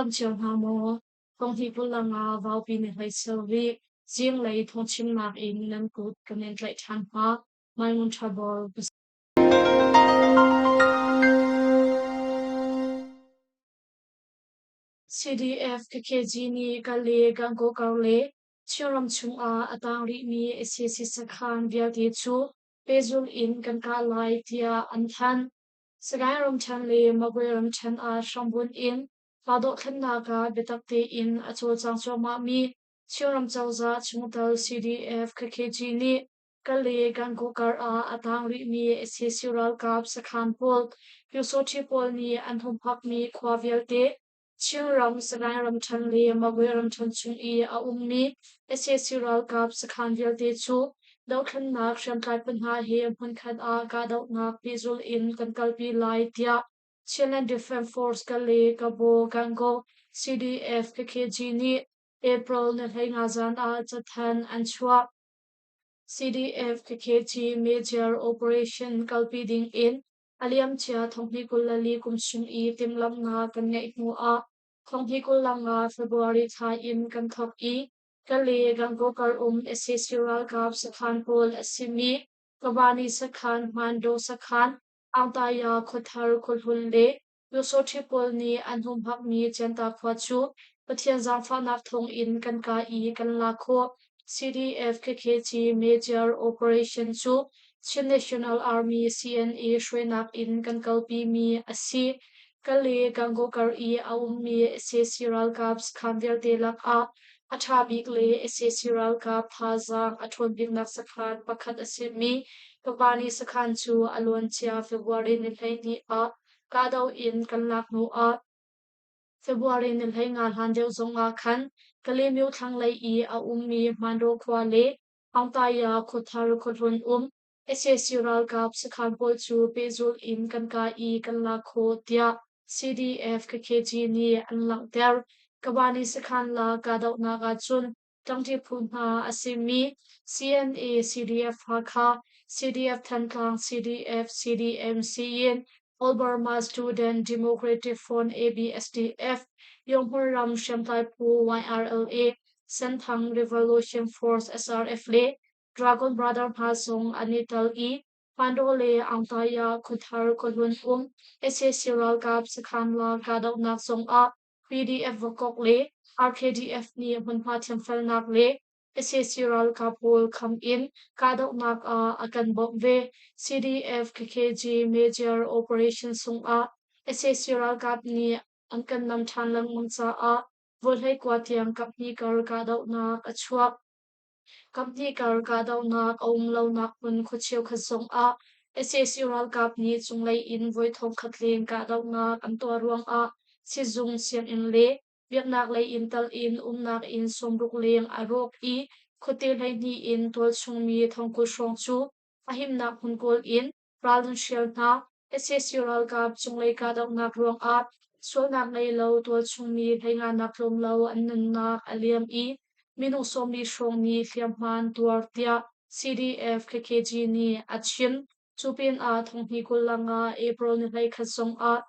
dam cio hna maw? Thonghnih 25 vaupi ni hlei sarih zinglei thawngchimnak in nan kut kan in tlaih ṭhan hna. Maimun ṭha bor ka si. CDF KKG nih Kale Gangaw kar le Chinram chungah a tang rihmi sac sakhan vialte cu pehzulh in kan kah lai tiah an thanh. Sagaing ramṭhen le Magwe ramṭhen ah hrambunh in kahdohthlennak ah biatak tein a cawlcang cuahmahmi Chinram cozah chungtel CDF KKG nih Kale Gangaw kar ah a tang rihmi sac ralkap sakhan pawl Pyusawṭhi pawl nih an humhakmi khua vialte Chinram, Sagaing ramṭhen le Magwe ramṭhen chung i a ummi sac ralkap sakhan vialte cu dohthlennak hriamtlai phu hna he hmunkhat ah kahdohnak pehzulh in kan kalpi lai tiah Chinland Defense Force Kale Kabaw Gangaw CDF KKG nih April ni 15 zan ah cathanh an chuah. CDF KKG Major Operation kalpi ding in A liamcia thonghnih 24 kum chung i timhlamhnak kan ngeih hnu ah thonghnih 25 February thla in kan thawk i Kale Gangaw kar um sac ralkap sakhan pawl a simi Kawani sakhan, Hmandaw sakhan, Aungtaya khuathar khuahlun le Pyusawṭhi pawl nih an humhakmi Cianta khua cu Pathian zaangfahnak thawng in kan kah i kan lak khawh. CDF KKG Major Operation cu Chin National Army CNA hruainak in kan kalpimi a si. Kale Gangaw kar i a ummi sac ralkap sakhan vialte lakah a ṭha bik le sac ralkap thazaang a ṭhawn biknak sakhan pakhat a simi Kavani sakhan cu a luancia February ni 12 ah kahdoh in kan lak hnu ah February ni 15 hlan deuh zongah khan Kalaymyo thlanglei i a ummi Hmandaw khua le Aungtaya khuathar khuahlun um sac ralkap sakhan pawl cu pehzulh in kan kah i kan lak khawh tiah CDF KKG nih an langhter. Kabani sakhan la kahdohnak ahcun ṭangṭi phu hna a simi CNA, CDF Hakha, CDF Thantlang, CDF, CDM, Siyin, All Burma Student Democratic Front ABSDF, Yonghmur ram hriamtlai phu YRLA, Senthang Revolution Force SRF le Dragon Brother hna zong an i tel i Pandaw le Aungtaya khuathar khuahlun um sac ralkap sakhan la kahdohnak zongah PDF Vakok le RKDF nih hmunhma thiamfelnak le sac ralkap pawl kham in kahdohnak ah a kan bawmh ve. CDF KKG Major Operation sungah sac ralkap nih an kan nam ṭhan lengmang caah voihlei kua tiang kaphnih kar kahdohnak a chuak. Kaphnih kar kahdohnak a um lonak hmun khua cheukhat zongah sac ralkap nih cunglei in voi thongkhat leng kahdohnak an tuah ruangah sizung, sianginn le biaknak lei in tal in umnak inn 60 leng a rawk i khuate 12 in tualchung mi 90,000 hrawng cu a himnak hmun kawl in ral an hrial hna. Sac ralkap cunglei kahdohnak ruangah sualnak ngei lo tualchung mi 15 nak tlawm lo an nunnak a liam i minung 40 hrawng nih hliamhma an tuar tiah CDF KKG nih a chim. Cu pinah thonghnih 25 April ni 11 zongah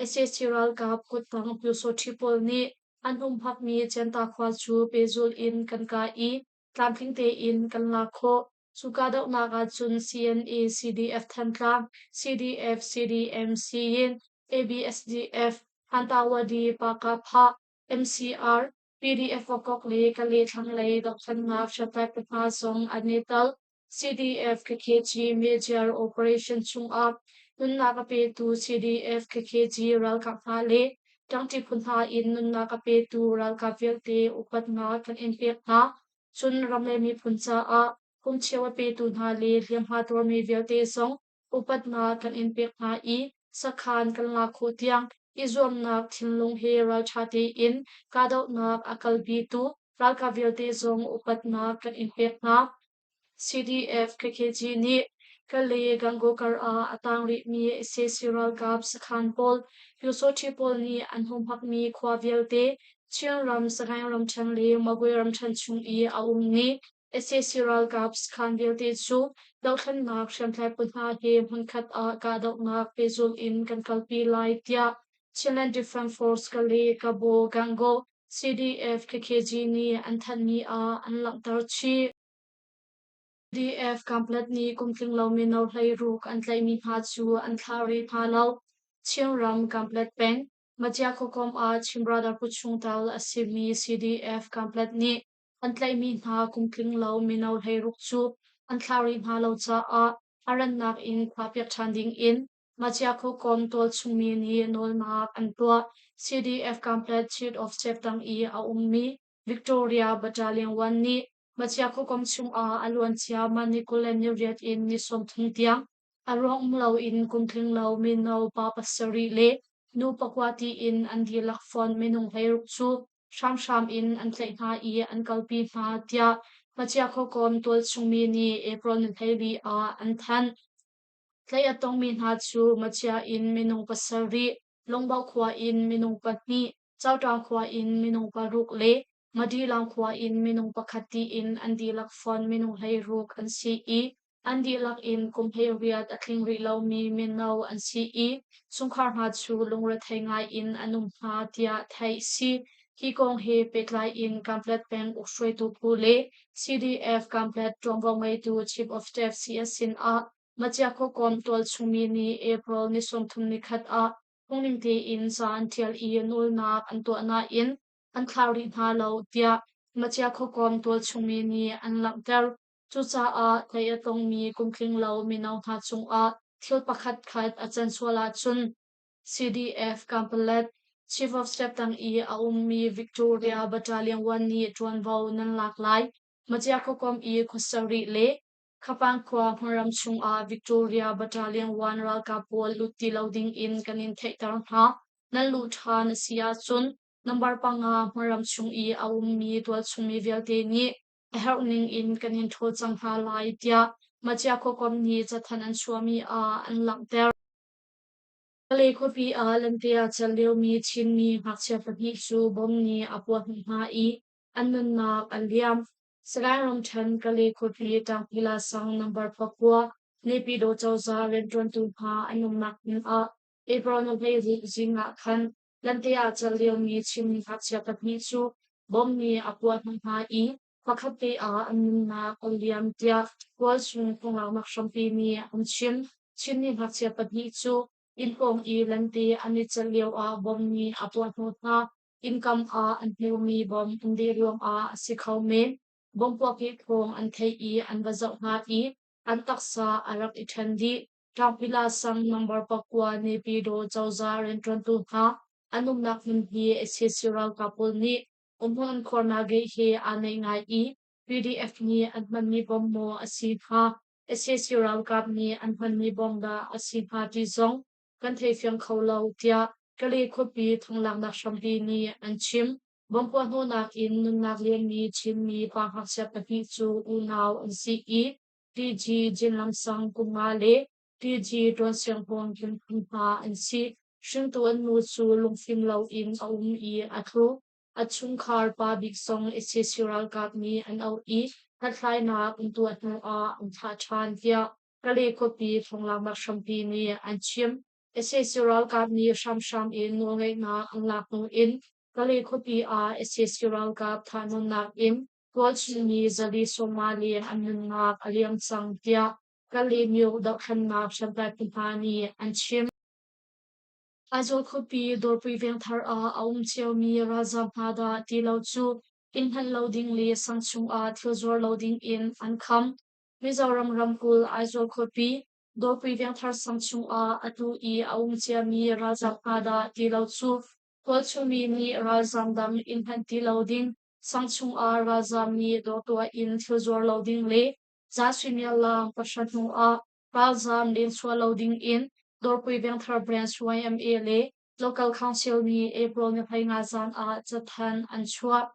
sac ralkap kuttang Pyusawṭhi pawl nih an humhakmi Cianta khua cu pehzulh in kan kah i tlamtling tein kan lak khawh. Cu kahdohnak ahcun CNA, CDF Thantlang, CDF, CDM, Siyin, ABSDF, Hantawady, Pakapha, MCR, PDF Vakok le Kale thlanglei dohthlennak hriamtlai phu hna zong an i tel. CDF KKG Major Operation chungah nunnak a petu CDF KKG ralkap hna le ṭangṭi phu hna in nunnak a petu ralkap vialte upatnak kan in pek hna. Cun ram le miphun caah pumcheu a petu hna le hliamhma tuarmi vialte zong upatnak kan in pek hna i sakhan kan lak khawh tiang i zuamnak thinlung he ralṭha tein kahdohnak a kalpitu ralkap vialte zong upatnak kan in pek hna. CDF KKG nih Kale Gangaw kar ah a tang rihmi sac ralkap sakhan pawl Pyusawṭhi pawl nih an humhakmi khua vialte Chinram, Sagaing ramṭhen le Magwe ramṭhen chung i a ummi sac ralkap sakhan vialte cu dohthlennak hriamtlai phu hna he hmunkhat ah kahdohnak pehzulh in kan kalpi lai tiah. Chinland Defence Force Kale Kabo Gangaw CDF KKG nih an thanhmi ah an langhter chih. CDF Kamplet nih kum tlinglo mino 16 an tlaihmi hna cu an thlah rih hna lo. Chinram Kamplet peng Macia khuakom ah Chin Brother phu chungtel a simi CDF Kamplet nih an tlaihmi hna kum tlinglo mino 16 cu an thlah rih hna lo caah a rannak in thlahpiak ṭhan ding in Macia khuakom tualchungmi nih nawlnak an tuah. CDF Kamplet Chief of Staff tang i a ummi Victoria Battalion 1 nih Macia khuakom chungah a luancia mah ni 28 in ni 30 tiang a ruang um loin kum tlinglo mino pa pasarih le nu pakua tiin an dihlak fonh minung 16 cu hramhram in an tlaih hna i an kalpi hna tiah Hmachia khuakawm tualchungmi nih April ni 14 ah an thanh. Tlaih a tongmi hna cu Machia in minung pasarih, Lungbo khua in minung pahnih, Cauṭang khua in minung paruk le Madilang khua in minung pakhat tiin an dihlak fonh minung 16 an si i an dihlak in kum 18 a tling rih lomi mino an si i chungkhar hna cu lungrethei ngai in an um hna tiah theih si. Hi kong he pehtlai in Kanpetlet peng ukhruaitu phu le CDF Kanpetlet ṭuanvo ngeitu Chief of Staff CS sin ah Machia khuakawm tualchungmi nih April ni 31 ah phungning tein ca an ṭial i nawlnak an tuah nain an thlau rih hna lo tiah Machia khuakawm tualchungmi nih an langhter. Cucaah tlaih a tongmi kum tlinglo mino hna cungah thil pakhatkhat a can sual ahcun CDF Kanpalet Chief of Staff tang i a ummi Victoria Battalion 1 nih ṭuanvo nan lak lai. Machia khuakawm i khuasarih le Khapang khua hmunram chungah Victoria Battalion 1 ralkap pawl lut ti lo dingin kan in theihter hna. Nan luh ṭhan a si ahcun number panga hmunram chung i a ummi tualchungmi vialte nih a herh ning in kan in ṭhawl cang hna lai tiah Machia khuakomh nih cathanh an chuahmi ah an langhter. Kalay khuapi ah lente ah celh liomi Chinmi ngakchia pahnih cu bom nih a puah hnawh hna i an nunnak a liam. Sagaing ramṭhen Kalay khuapi Ṭangphila sang number 9 Naypyidaw cozah rianṭuantu hna an umnak hmun ah April ni 16 zing ah khan lente ah celh liomi Chinmi ngakchia pahnih cu bom nih a puah hnawh hna i pakhat te ah an nunnak a liam tiah Tualchung phunglaknak hrampi nih an chim. Chinmi ngakchia pahnih cu inn pawng i lente an i celh lioah bom nih a puah hnawh hna. Innkam ah an hmuhmi bom an deh ruangah a si kho men. Bom puakih thawng an theih i an va zoh hna i an taksa a rak i ṭhen dih. Tlangpila sang number 9 Naypyidaw cozah rianṭuantu hna an umnak hmun hi sac ralkap pawl nih umhmun an khuarnak gate he aa naih ngai i PDF nih an hmanmi bom maw a si hnga, sac ralkap nih an hmanmi bom dah a si hnga ti zong kan theifiang kho lo tiah Kalay khuapi thonglaknak hrampi nih an chim. Bompuah hnawhnak in nunnak liammi Chinmi pa ngakchia pahnih cu unau an si i TG Jinlam Sang kum nga le TG Tuan Siang Hmung kum thum hna an si. Hringtu an nu cu lungfim loin a um i a tlu. A chungkhar pa bik zong sac ralkap nih an auh i hlathlainak an tuah hnu ah an thlah ṭhan tiah Kalay khuapi thonglaknak hrampi nih an chim. Sac ralkap nih hramhram in nawlngeihnak an lak hnu in Kalay khuapi ah sac ralkap thahnawnnak in tualchungmi zali sawmnga leng an nunnak a liam cang tiah Kalaymyo dohthlennak hriamtlai phu hna nih an chim. Aizawl khuapi Dawrpui vengthar ah a um ciomi ralzaam hna dah ti lo cu inn hman lo ding le sang chungah thil zuar lo ding in an kham. Mizoram ramkulh Aizawl khuapi Dawrpui vengthar sang chungah atu i a um ciami ralzaam hna dah ti lo cu khualchungmi nih ralzaam dang inn hman ti lo ding, sang chungah ralzaam nih dawr tuah in thil zuar lo ding le za suimilam 9 hnu ah ralzaam lenchuah lo ding in Dawrpui Vengthar Branch YMA le Local Council nih April ni 15 zan ah cathanh an chuah.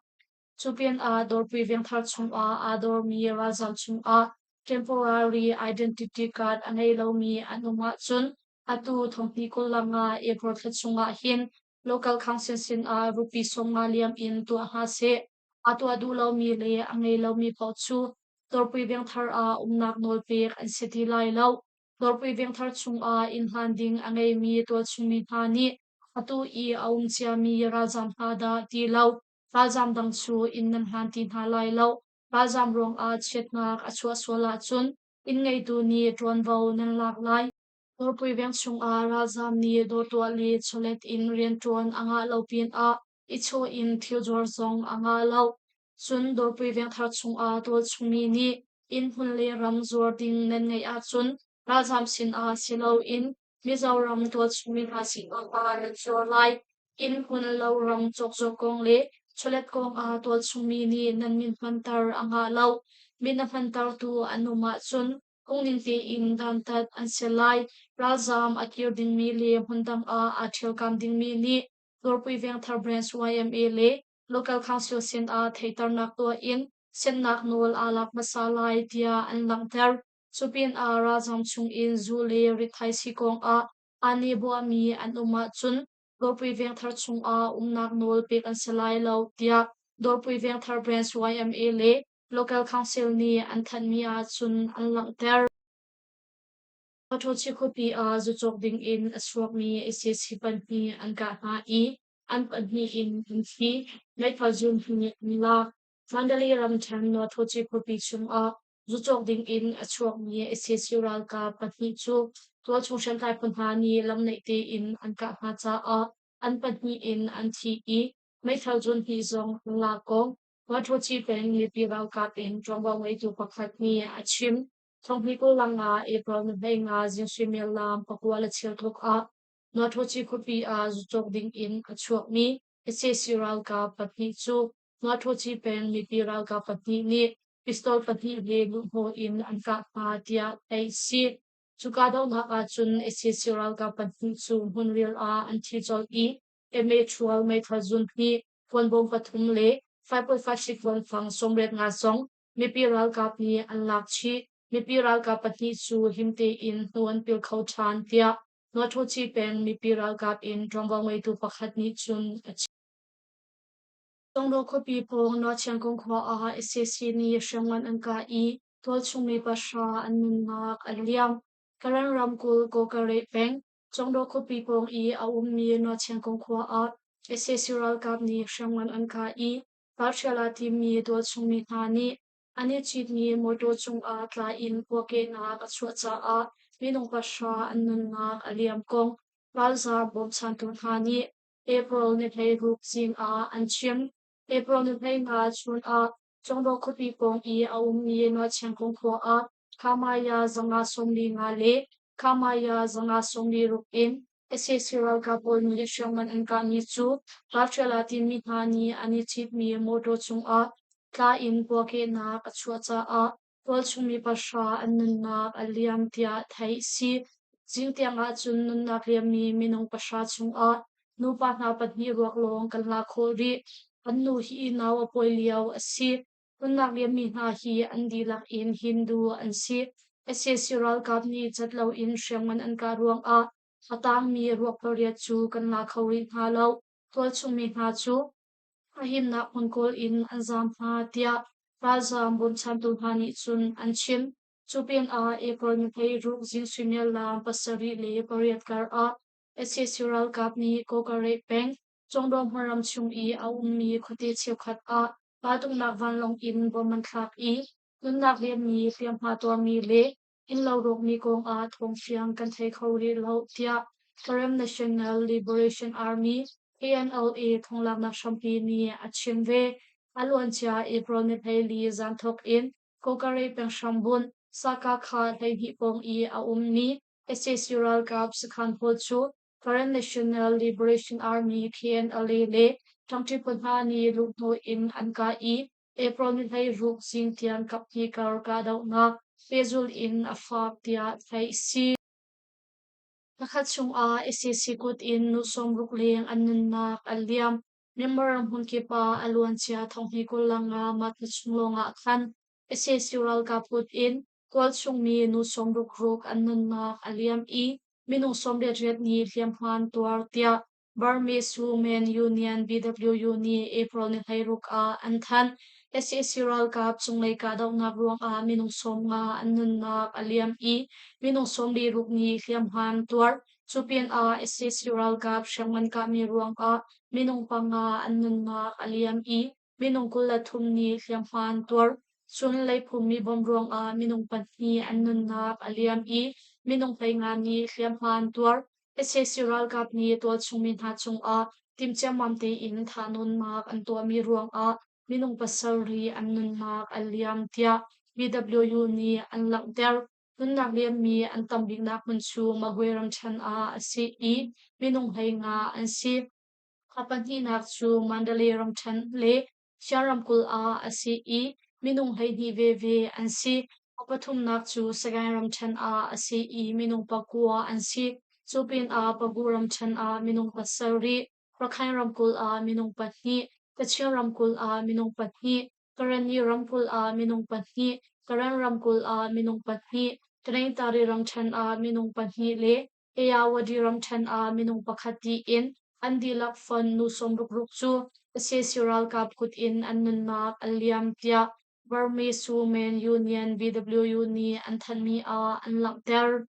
Cu pinah Dawrpui Vengthar chungah aa dormi ralzaam chungah temporary identity card a ngei lomi an um ahcun atu thonghnih 25 April thla chungah hin local council sinah rupee 50 liam in tuah hna seh. Aa tuah duh lomi le a ngei lomi paoh cu Dawrpui Vengthar ah umnak nawl pek an si ti lai lo. Dawrpui Vengthar chungah inn hlan ding a ngeimi tualchungmi hna nih Atu i a um ciami ralzaam hna dah ti lo, ralzaam dang cu inn nan hlan ti hna lai lo. Ralzaam ruangah chiatnak a chuah sual ahcun inn ngeitu nih ṭuanvo nan lak lai. Dawrpui veng chungah ralzaam nih dawr tuah le chawlet in rianṭuan a ngah lo pinah i chaw in thil zuar zong a ngah lo. Cun Dawrpui vengthar chungah tualchungmi nih inn hmun le ram zuar ding nan ngeih ahcun ralzaam sinah si loin Mizoram tualchungmi hna sinah nan zuar lai. Inn hmun lo ram cawkzuar kong le chawlet kong ah tualchungmi nih nan min hmanter a ngah lo. Min a hmantertu an um ahcun phungning tein dantat an si lai. Ralzaam a kir dingmi le hmundang ah aa ṭhialkam dingmi nih Dawrpui Vengthar Branch YMA le Local Council sinah theihternak tuah in siannak nawl aa lak hmasa lai tiah an langhter. Cu pinah ralzaam chungin zu le rithaisii kongah aa nehbuahmi an um ahcun Dawrpui Vengthar chungah umnak nawl pek an si lai lo tiah Dawrpui Vengthar Branch YMA le Local Council nih an thanhmi ahcun an langhter. Paṭawchi khuapi ah zu cawk dingin a chuakmi sac pahnih an kah hna i an pahnih in an thi. Meithal zun hnih an lak. Mandalay ramṭhen Nuathawci khuapi chungah zu cawk dingin a chuakmi sac ralkap pahnih cu tualchung hriamtlai phu hna nih lamnaih tein an kah hna caah an pahnih in an thi i meithal zun hnih zong an lak kong Nuathawci peng mipi ralkap in ṭuanvo ngeitu pakhat nih a chim. Thonghni kul ah April ni 15 zing suimilam 9 le cheu tluk ah Nuaṭhawci khuapi ah zu cawk ding in a chuakmi sac ralkap pahnih cu Nuaṭhawci peng mipi ralkap pahnih nih pistol pahnih he luhhnawh in an kah hna tiah theih a si. Cu kahdohnak ahcun sac ralkap pahnih cu hmunrial ah an thi colh i MA12 meithal zun hnih, kuanbawm pathum le 5.56 kuanfang 85 zong Mipi ralkap nih an lak chih. Mipi ralkap pahnih cu him tein hnu an pil kho ṭhan, tiah Nuaṭhuci peng mipi ralkap in ṭuanvo ngeitu pakhat nih cun a chim. Tongdaw khuapi pawng Nuachiangkung khua ah sac nih hriamngan an kah i tualchung mi pahra an nunnak a liam. Karen ramkulh Kawkareh peng Congdaw khuapi pawng i a ummi Nuachiangkung khua ah sac ralkap nih hriamngan an kah i Ralhrial aa timmi tualchungmi hna nih an i citmi mawṭaw cungah tla in puahkehnak a chuah caah minung pahra an nunnak a liam kong ralzaam bawmchantu hna nih April ni 16 zing ah an chim. April ni 15 chun ah Congdaw khuapi pawng i a ummi Nuachiangkung khua ah Khamaya 545 le Khamaya 546 in Sac ralkap pawl nih hriamngan an kahmi cu ralhrial aa timmi hna nih an i citmi mawṭaw cungah tla in puahkehnak a chuah caah tualchung mi pahra an nunnak a liam tiah theih a si. Zing tiang ahcun nunnak liammi minung pahra chungah nupa hna pahnih ruak lawng kan lak khawh rih. An nu hi nau a pawi lio a si. Nunnak liammi hna hi an dihlak in Hindu an si. Sac ralkap nih cat loin hriamngan an kah ruangah a tangmi ruak pariat cu kan la kho rih hna lo. Tualchung mi hna cu a himnak hmun kawl in an zaam hna tiah ralzaam bawmchantu hna nih cun an chim. Cu pinah April ni 16 zing suimilam 7:08 kar ah sac ralkap nih Kawkareh peng Congdaw hmunram chung i a ummi khuate cheukhat ah raltuknak vanlawng in bom an thlak i nunnak liammi, hliamhma tuarmi le innlo rawkmi kongah thawngfiang kan thei kho rih lo tiah Karen National Liberation Army KNLA thonglaknak hrampi nih a chim ve. A luancia April ni 14 zan thawk in Kokare peng hrambunh Sakakha 12 pawng i a ummi sac ralkap sakhan pawl cu Karen National Liberation Army KNLA le ṭangṭi phu hna nih luhhnawh in an kah i April ni 16 zing tiang kaphnih kar kahdohnak pehzulh in a fak tiah theih a si. Thlakhat chungah sac kut in nu 60 leng an nunnak a liam. Myanmar ram hmunkip ah a luancia thonghnih 25 mah thla chung lawngah khan sac ralkap kut in tualchungmi nu 66 an nunnak a liam i minung 88 nih hliamhma an tuar tiah Burmese Women Union BWU nih April ni 16 ah an thanh. Sac ralkap cunglei kahdohnak ruangah minung 50 an nunnak a liam i minung 46 nih hliamhma an tuar. Cu pinah sac ralkap hriamngan kahmi ruangah minung panga an nunnak a liam i minung 23 nih hliamhma an tuar. Cun leiphummi bomb ruangah minung pahnih an nunnak a liam i minung 15 nih hliamhma an tuar. Sac ralkap nih tualchung mi hna cungah timhciammam tein thahnawnnak an tuahmi ruangah minung pasarih an nunnak a liam tiah BWU nih an langhter. Nunnak liammi an tam biknak hmun cu Magwe ramṭhen ah a si i minung 15 an si. A pahnihnak cu Mandalay ramṭhen le Shan ramkulh ah a si i minung 12 veve an si. A pathumnak cu Sagaing ramṭhen ah a si i minung pakua an si. Cu pinah Pagu ramṭhen ah minung pasarih, Rakhine ramkulh ah minung pahnih, Kachin ramkulh ah minung pahnih, Karenni ramkulh ah minung pahnih, Karen ramkulh ah minung pahnih, Tanintari ramṭhen ah minung pahnih le Ayeyarwady ramṭhen ah minung pakhat tiin an dihlak fonh nu 66 cu sac ralkap kut in an nunnak a liam tiah Burmese Women Union BWU nih an thanhmi ah an langhter.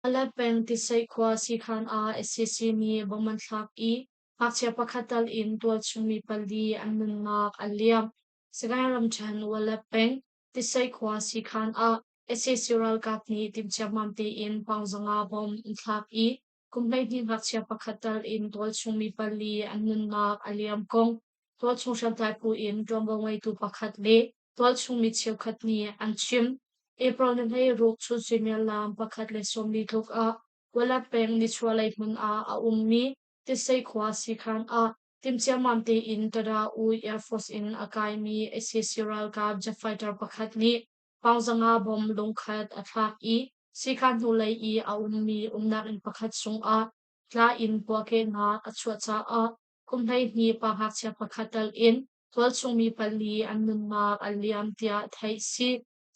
Alep peng Tiseih khua siikhan ah sac nih bomb an thlak i ngakchia pakhat tal in tualchung mi pali an nunnak a liam. Sagaing ramṭhen Walep peng Tiseih khua siikhan ah sac ralkap nih timhciammam tein paungzanga bomb an thlak i kum 12 ngakchia pakhat tal in tualchung mi pali an nunnak a liam kong tualchung hriamtlai phu in ṭuanvo ngeitu pakhat le tualchung mi cheukhat nih an chim. April ni 16 chun suimilam 1:40 tluk ah Walep peng nichuahlei hmun ah a ummi Tisei khua siikhan ah timhciammam tein Tada-U Air Force in a kaimi sac ralkap jet fighter pakhat nih paungzanga bomb lungkhat a thlak i siikhan hnulei i a ummi umnak inn pakhat chungah tla in puahkehnak a chuah caah kum 12 pa ngakchia pakhat tal in tualchung mi pali an nunnak a liam tiah theih si.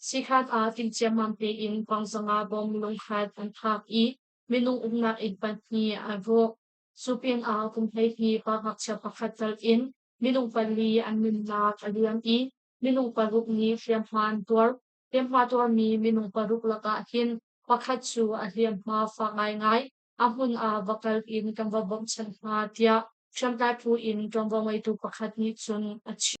Siikhan ah timhciammam tein paungzanga bomb lungkhat an thlak i minung umnak inn pahnih a rawk. Cu pinah kum 12 pa ngakchia pakhat tal in minung pali an nunnak a liam i minung paruk nih hliamhma an tuar. Hliamhma tuarmi minung paruk lakah hin pakhat cu a hliamhma fak ngaingai. A hmun ah va kal in kan va bawmhchanh hna tiah hriamtlai phu in ṭuanvo ngeitu pakhat nih cun a chim.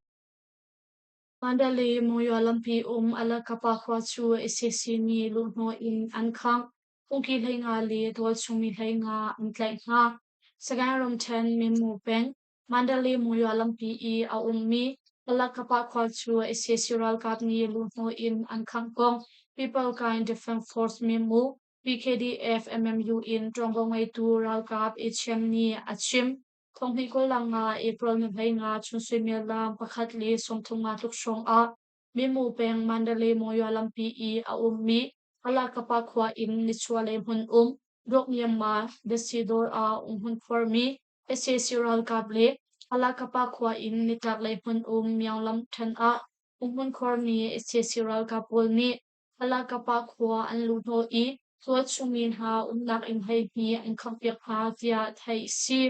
Mandalay Monywa lampi um Alakapa khua cu sac nih luhhnawh in an khangh. Phungki 15 le tualchung mi 15 an tlaih hna. Sagaing ramṭhen Minmu peng Mandalay Monywa lampi i a ummi Alakapa khua cu sac ralkap nih luhhnawh in an khangh kong People Kind Defense Force Minmu PKDF MMU in ṭuanvo ngeitu ralkap HM nih a chim. Thonghnih 25 April ni 15 chun suimilam 1:35 tluk hrawng ah Minmu peng Mandalay Monywa lampi i a ummi Alakapa khua in nichuahlei hmun um Dawk Myanmar Datsi dawr ah umhmun khuarmi sac ralkap le Alakapa khua in nitlaklei hmun um Myaung ṭhen ah umhmun khuarmi sac ralkap pawl nih Alakapa khua an luhhnawh i tualchung mi hna umnak inn 12 an khanghpiak hna tiah theih a si.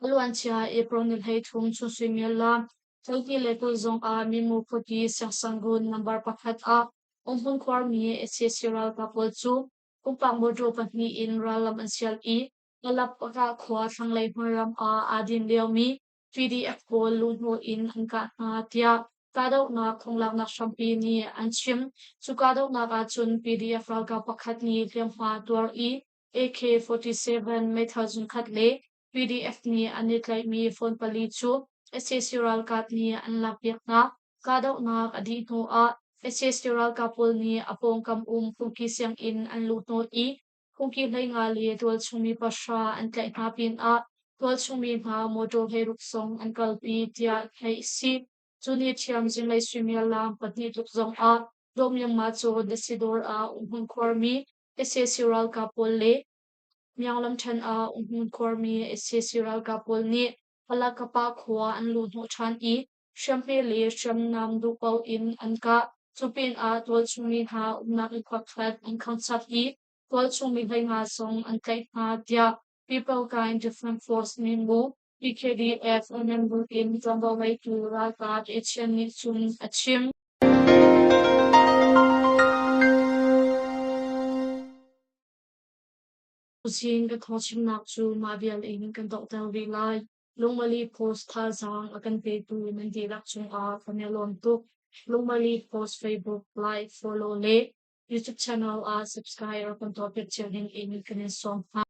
A luancia April ni 33 chun suimilam 12:20 zongah Mimu khuapi Siangsangrun number pakhat ah umhmun khuarmi sac ralkap pawl cu pumpak mawṭaw pahnih in rallam an sial i Alapaka khua thlanglei hmunram ah aa din liomi PDF pawl luhhnawh in an kah hna tiah kahdohnak thonglaknak hrampi nih an chim. Cu kahdohnak ahcun PDF ralkap pakhat nih hliamhma a tuar i AK-47 meithal zungkhat le PDF nih an i tlaihmi phone pali cu sac ralkap nih an lakpiak hna. Kahdohnak a dih hnuah sac ralkap pawl nih a pawngkam um phungki sianginn an luhhnawh i phungki 15 le tualchung mi pahra an tlaih hna pinah tualchung mi hna motor 16 zong an kalpi tiah theih a si. Cu ni ṭhiam zinglei suimilam pahnih tluk zongah Daw Myanmar cu Dasidawr ah umhmun khuarmi sac ralkap pawl le Myaung lamṭhen ah umhmun khuarmi sac ralkap pawl nih Palakapa khua an luhhnawh ṭhan i hriamhme le hriamnam duh paoh in an kah. Cu pinah tualchung mi hna umnak inn pakhat an khangchap i tualchung mi 15 zong an tlaih hna tiah People Kind Defense Force minbu PKDF member in ṭuanvo ngeitu ralkap Etienne nih cun a chim. Tuzing ka thawngchimnak cu mah vial in kan donghter rih lai. Lungmali Post thazaang a kan petu nan dihlak cungah kan i lawm tuk. Lungmali Post Facebook like, follow le YouTube channel ah subscribe rak kan tuahpiak cio ding in kan in sawm hna.